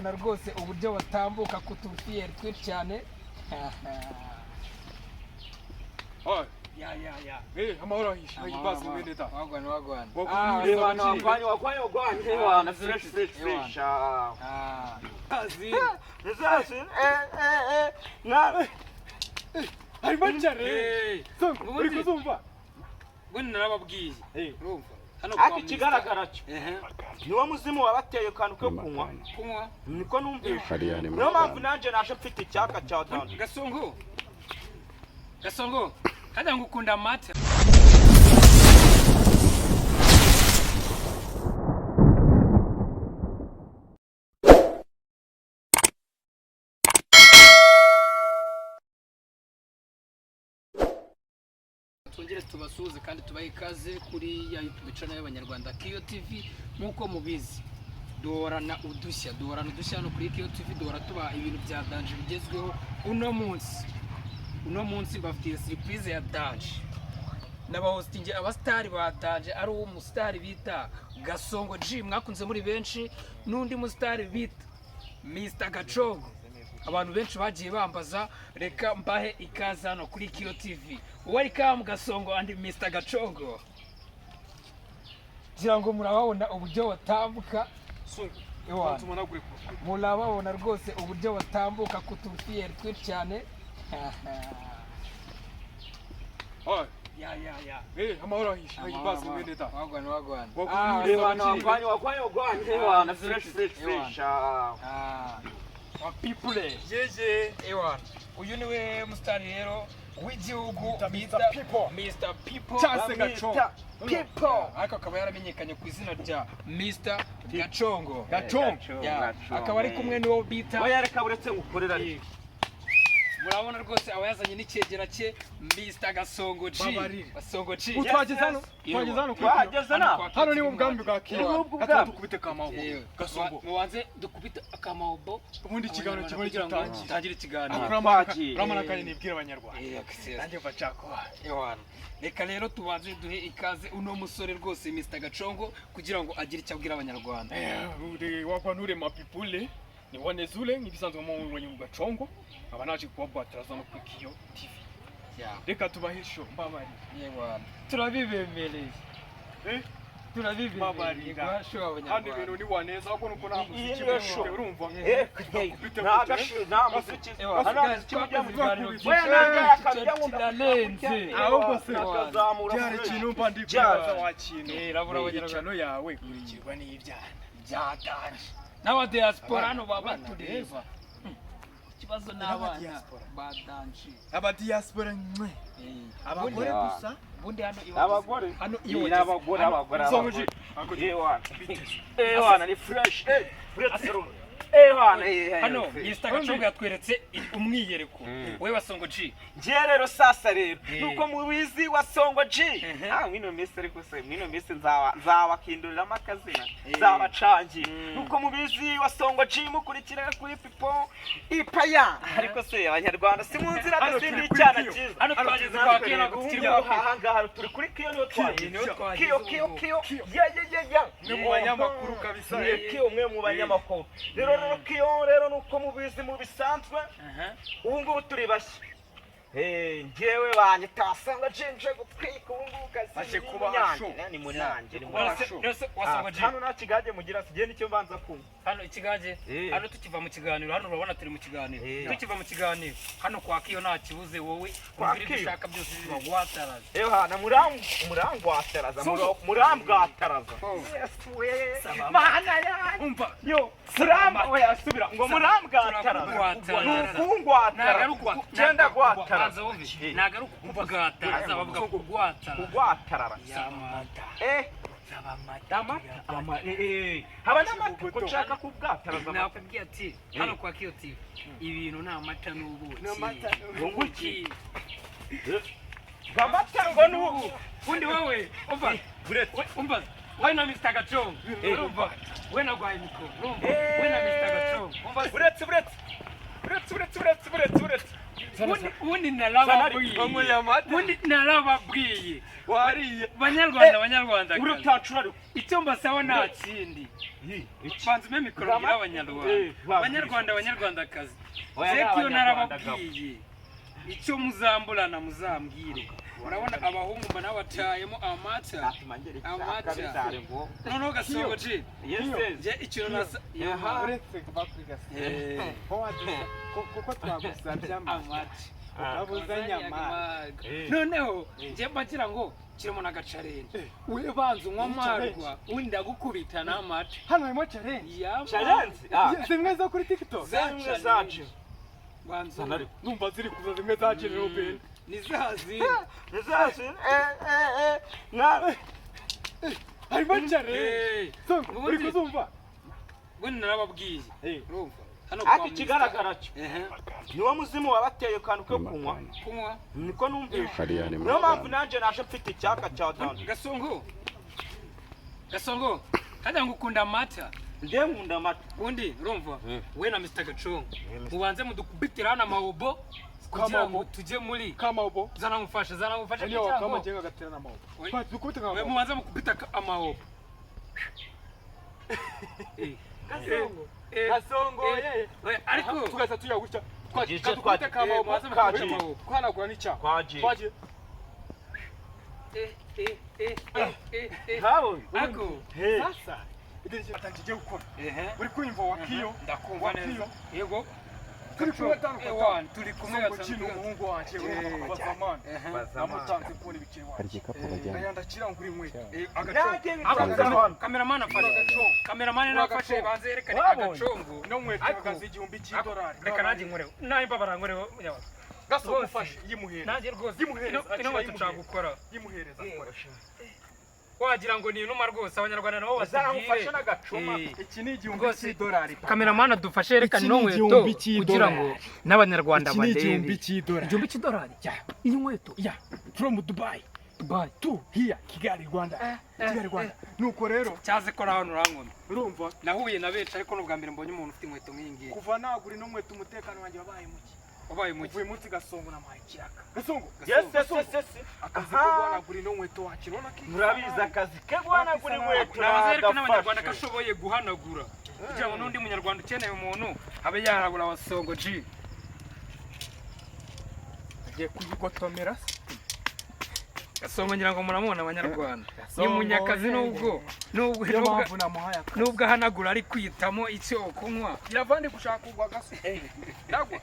Murababona rwose uburyo batambuka ku tufiyeri twinshi cyane. Ya ya ya. Eh, amahoro ahishe basi mwene da. Wagwan wagwan. Wagwan, Ah, Reba, wagwan. Wagwan wagwan wagwan ewana fresh fresh fresh. Ah. Nizashi na Harimo cyane. Eh, Uri kuzumva? Ubundi narababwiye. Eh. Urumva? Hano ariko ikigaragara cyo Ehe. niwo muzimu wabateye akantu ko kunywa Kunywa. niko numvise hariya ni niyo mpamvu nanjye naje mfite icyaka cya dani. Gasongo. Gasongo. Hajya ngo ukunda amata. Twongere tubasuhuze kandi tubahe ikaze kuri ya YouTube channel y'Abanyarwanda Kiyo TV. Nk'uko mubizi, duhorana udushya, duhorana udushya hano kuri Kiyo TV, duhora tubaha ibintu bya danger bigezweho. Uno munsi bafitiye surprise ya danger n'abahostinge abasitari ba danger, ari uwo musitari bita Gasongo G mwakunze muri benshi, n'undi musitari bita Mr Gacongo abantu benshi bagiye bambaza. Reka mbahe ikaze hano kuri Kiyo TV. Welcome Gasongo and Mr Gacongo. Ngira ngo murababona uburyo batambuka. Ewana. Murababona rwose uburyo batambuka ku tufiyeri twinshi cyane. Ya ya ya. Eh, amahoro ahishe basi mwene da. Wagwan wagwan. Wagwan, Ah, Reba, wagwan wagwan wagwan ewana fresh fresh fresh. Ah. Wa people. Jeje. Ewana. Uyu niwe musitari rero w'igihugu Mr. bita People. Mr People. Cyase Gacongo. People. Ariko akaba yaramenyekanye ku izina rya Mr Gacongo. Gacongo. Ya, akaba ari kumwe n'uwo bita oya reka buretse ngukorera ariko. Murabona rwose aba yazanye n'icyegera cye Mr Gasongo G. Babarire. Gasongo G. Twageze hano, twageze hano kuri Kiyo. Twageze na Hano ni mu bwami bwa Kiyo. Ni ubwo Gatatu bwami. dukubite kamahubo. Yewe. Gasongo. Mubanze dukubite akamahobo. Ubundi ikiganiro Abanyarwanda kibone kugira ngo gitangiye. dutangire ikiganiro. Twagiye. Uramana kanya nibwira Abanyarwanda. Eh, akiseza. Nanjye mva nshaka. Ewana. Reka rero tubanze duhe ikaze uno musore rwose Mr Gacongo kugira ngo agire icyo abwira Abanyarwanda. Wagwan ure mapipule ni wanezule nk'ibisanzwe mu wanyu mu Gacongo aba naje kubabatiraza no kuri Kiyo TV. Ya. Reka tubahe show mbabarira. Yewana. Turabibemereye. Eh? Turabibemereye. Babarira. Guha show Hano Abanyarwanda. ibintu ni waneza ahubwo nuko nta Iyi muziki niyo ufite, show. urumva? Eh, nta gashi nta muziki. Ewana. Hano nta muziki mujya mu Ibiganiro Oya, byinshi. nanjye akabya nkunda Kirarenze. Ahubwo se nakazamura byari fresh. ikintu mba ndi Byari. kwibaza wa kintu. Eh, rabura Abanyarwanda. Channel yawe ikurikirwa n'ibyana. Byatanje n'aba diaspora hano baba Abana batureba. Ikibazo ni N'aba abana diaspora. badanje. Aba diaspora mwe. Abagore Yeah. gusa. Ubundi hano iyo Abagore. hano iyo Iyi ni wageze- abagore hano- abagore Songo abagore. G. Ewana ewana ni fresh eh buretse ewana eh, Hano eh, Mr Gacongo yatweretse umwiyereko we wa Songo G. Njye rero sasa rero Eh. nuko mubizi wa Songo G. Mhm. Ah, mwino minsi ariko se mwino minsi nzaba nzabakinduriramo akazina Eh. nzabacangira. Mm. Nuko mubizi wa Songo G mukurikira kuri Pipo Ipaya ariko se Abanyarwanda si mu nzira Hano dusindi turi kuri icyana Kiyo. cyiza. Hano twageze kwa Kiyo, ntabwo tukiri kwa Kiyo. Aha ngaha turi kuri Kiyo niho twageze. Niho twageze Kiyo ubu. Kiyo Kiyo ya ya ya ya. Umwe mu banyamakuru kabisa. Ni Kiyo umwe mu banyamakuru. Rero Kiyo rero nuko mubizi mu bisanzwe Aha. ubu ngubu turi bashya. Eh, njyewe banyita Songo G nje gutwika ubu ngubu kazi. Baje ni kubaha munyange, show. ni munange ni munange. Rero se- rero se wa Songo G. Hano nta kigage mugira sigiye nicyo mbanza kunywa. Hano ikigage. Eh. Hano tukiva mu kiganiro, hano urabona turi mu kiganiro. Eh. Tukiva mu kiganiro hano kwa Kiyo nta kibuze wowe Kwa umvira ibyo Kiyo. ushaka byose bagwataraza. Eho hana murangwataraza murambwataraza. Yesu we. Mana yanjye. Umva. Yo, muramba oya subira ngo murambwataraza. Turakugwataraza. Nukungwatara. Genda gwatara. Banza wumve. Ntabwo ari ukugwataraza, bavuga kugwatara. Kugwatarara. Yamata. Eh, amata ama eh eh haba n'amata ko nshaka kubwataraza amata. Nakubwiye ati hano kwa Kiyo TV ibintu ni amata n'ubuki. Ngo iki? Amata ngo nubu. Ubundi wowe umva. Buretse. Umva we na Mr Gacongo urumva we nagwaye mikoro urumva we na Mr Gacongo umva. Buretse buretse. Buretse buretse buretse buretse buretse. Ubundi narababwiye. Wanyweye amata. Ubundi narababwiye. Wariye. Banyarwanda, banyarwanda, Uri utacura ariko. icyo mbasaba nta kindi. Banza umpe mikoro mbwire Abanyarwanda. Banyarwanda, banyarwandakazi, Oya, ni Zekiyo, Abanyarwanda. narababwiye, icyo muzamburana muzambwire. Urabona abahungu mba nabatayemo amata. Amata. Noneho Gasongo G, njye ikintu nasa Uretse kuva kuri Gasongo, ko kuko twagusabye amata, amata, ukabuzanye amata. Noneho njye mba ngira ngo kirimo n'agacarenje. We banza unywa amarwa, undi ndagukubita n'amata. Hano harimo challenge. Yama. Challenge. Ah. Zimwe zo kuri TikTok. Zimwe zacu. Banza. Numva ziri kuza zimwe za General Ben. Ni za zindi. Zacu. Na. Harimo challenge. Songo, uri kuzumva? Ubundi narababwiye, urumva hano Ariko kwa ikigaragara cyo, Ehe. niwo muzimu wabateye akantu ko kunywa. Kunywa. Niko numvise. Hariya ni mu Niyo mpamvu Rwanda. nanjye naje mfite icyaka cya dani. Gasongo, Gasongo, hajya ngo ukunda amata. Njye nkunda amata. Ubundi urumva, we na Mr Gacunga mubanze mudukubitire hano amabobo kugira ngo tujye muri Kamabobo. Zana ngufashe, zana ngufashe. Niyo Kugira ngo wakama jenga gatera na mabobo. Oya. Ba dukubite we nka mubanze mukubita amabobo. Gasongo. Eh, Gasongo. eh, eh, ariko tugahita tujya gutya. Igice Dukubite kamabobo. Mubanze mukubite amabobo. Kuhanagura n'icyaha. Twagiye. Twagiye. Eh, eh, eh, eh, eh, eh. Ntabonye. Ariko Sasa idirishya atangiye gukora. Ehe. Uri kumva wakiyo? Ndakumva neza, yego. Turi kumwe tano kwa tano. Ewan, turi kumwe Songo gatanu G ni kuri gatanu. umuhungu wanjye bazamana. Namutanze kubona ibiceri Hari wanjye. igikapu bajyana. Aya ndakira nguri inkweto. Nanjye Ako nshaka hano. Kameramani afashe, kameramani nafashe, banze yerekane Wabonye. agacongo. Ino nkweto Ariko- ihagaze $1000. Reka nanjye nkoreho, nawe mbabara nkoreho munyabaga. Gasongo, Rwose. ufashe yimuhereza. Nanjye rwose Yimuhereza, ino akira nkweto nshaka yimuhereza. gukora. Yimuhereza akoresha. Wagira ngo ni inuma rwose. Abanyarwanda nabo Bazamufashe batubwire. n'agacuma. Iki ni igihumbi Rwose. cy'idolari. Kameramani adufashe yerekane Iki ino ni nkweto igihumbi cy'idolari. kugira ngo n'Abanyarwanda Iki ni igihumbi barebe. cy'idolari. $1000 iyi nkweto? Yeah, from Dubai Dubai to here, Kigali, Rwanda. Kigali, Rwanda. Nuko rero cyaze ko hano urankoma. Urumva, Nahuye na benshi, ariko n'ubwa mbere mbonye umuntu ufite inkweto nk'iyi ngiyi. Kuva nagura ino nkweto umutekano wanjye wabaye muke. Wabaye muke. Kuva uyu munsi Gasongo namuhaye ikiraka. Gasongo, Yes, yes, yes, yes. akazi ko guhanagura ino nkweto wakira ubona ko Murabizi akazi ke guhanagura inkweto. Nabanza yereke n'Abanyarwanda ko Nagafashe. ashoboye guhanagura, kugira ngo n'undi munyarwanda ukeneye umuntu abe yahabura wa Songo G. Agiye kuyigotomera. Gasongo ngira ngo muramubona, Abanyarwanda, ni Gasongo, munyakazi nubwo Niyo nubwo mpamvu namuhaye akazi. nubwo ahanagura ari kwitamo icyo kunywa. Iravandi gushaka kugwa gaso. Ndagwa.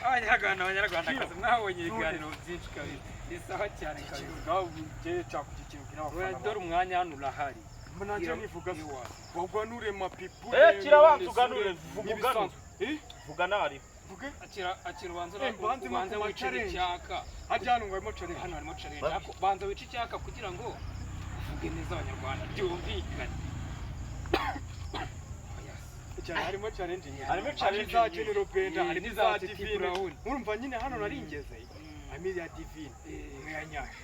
Abanyarwanda, abanyarwandakazi, mwabonye ibiganiro byinshi kabisa, ni sawa cyane kabisa. Ngaho ngiye cyakugira Oya, dore umwanya hano urahari. Nanjye nivuga wagwa nurema pipu. Eh, kirabanza uganure, vuga uganure. Eh, Vuga nari. vuge. Akira, akira, ubanza Eh, mbanze ubanze mu wicare challenge. icyaka. Hajya hano ngo harimo challenge. Hano harimo challenge, ariko banza wice icyaka kugira ngo uvuge neza Abanyarwanda byumvikane. Cyane harimo challenge nyinshi. Harimo challenge za nyinshi. General Benda, Eh, harimo n'iza za Titi Divine. Brown. Urumva nyine hano naringeze. Harimo iya Divine. Imwe ya Nyasha.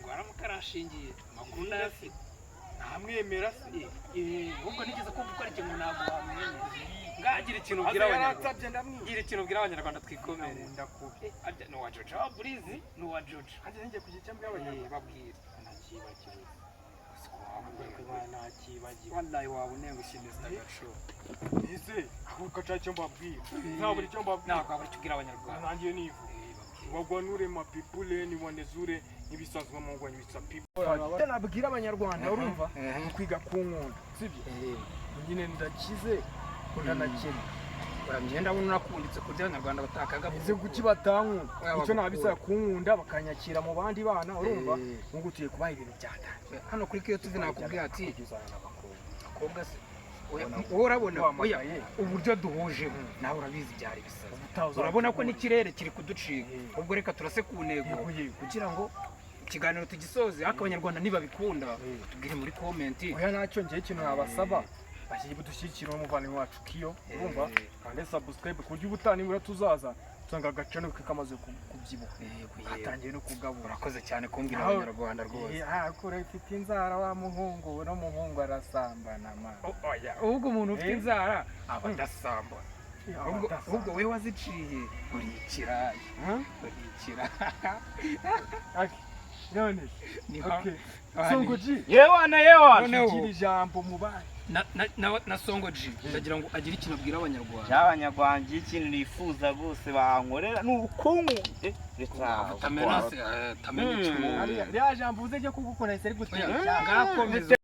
Rwaramuka arashingiye amakuru ndayafite. Ntamwemera se. Ahubwo nigeze kumva uko ari ikintu ntabwo wamenya. Ngagira ikintu ubwira Aza Abanyarwanda. yaransabye ndamwiba. Gira ikintu ubwira Abanyarwanda twikomere. Nkunda kubi. Arya ni uwa Jojo Burizi, ni uwa Jojo. Hajya ngiye kugira icyo mbwira Abanyarwanda. Babwira. Ntakibagiwe. Siko waba Ntakibagiwe. wallahi waba unengushye Mr Gaco. Ese ahubwo aca icyo mbabwira. Ntabura icyo mbabwira. Ntabwo wabura icyo ubwira Abanyarwanda. Nanjye nivuga. Wagwa nurema pipule ni wanezure n'ibisanzwe mu ngwanyi bitsa pipu. Icyo nabwira Abanyarwanda, urumva, ni kwiga ku nkunda, sibyo? Nyine ndakize, ndanakennye. Uramye, ndabona urakunditse ku buryo Abanyarwanda batakaga. Ese kuki batankunda? Oya, Icyo bagukunda. nabisaba kunkunda bakanyakira mu bandi bana, urumva? Nk'ubu tugiye kubaha ibintu byatanje. Hano kuri Kiyo TV nakubwira ati Kugezana n'abakobwa. Abakobwa se oya, wowe urabona oya Wamagaye. uburyo duhuje nawe urabizi byari ibisazi. Ubutaha uzajya Urabona ko ubona. n'ikirere kiri kuducika. Ubwo reka turase ku ntego Yego, yego. kugira ngo ikiganiro tugisoze, ariko Abanyarwanda nibabikunda tubwire muri comment. Oya, ntacyo ngiye ikintu nabasaba, bashyire budushyigikire n'umuvandimwe wacu Kiyo, urumva, kandi subscribe ku buryo ubutaha nibura tuzaza usanga agacano ke kamaze kubyibuha, Yego, yego. katangiye no kugabura. Urakoze cyane kumbwira Aho- Abanyarwanda rwose. Kure ufite inzara wa muhungu, uno muhungu arasambana ma. Oya, ahubwo umuntu ufite Eh. inzara aba adasamba. Ahubwo we waziciye uri ikiraya, uri ikiraya. None Ni okay, Songo G, Yewana, yewana. Noneho gira ijambo mu bandi. na Songo G, ndagira ngo agire ikintu abwira Abanyarwanda. Abanyarwanda, ikintu nifuza rwose bankorera ni ubukungu. Reka Tamena, tamena icumu. Ririya jambo uze ryo kugukora ese Oya, rigutera. ngakomeza.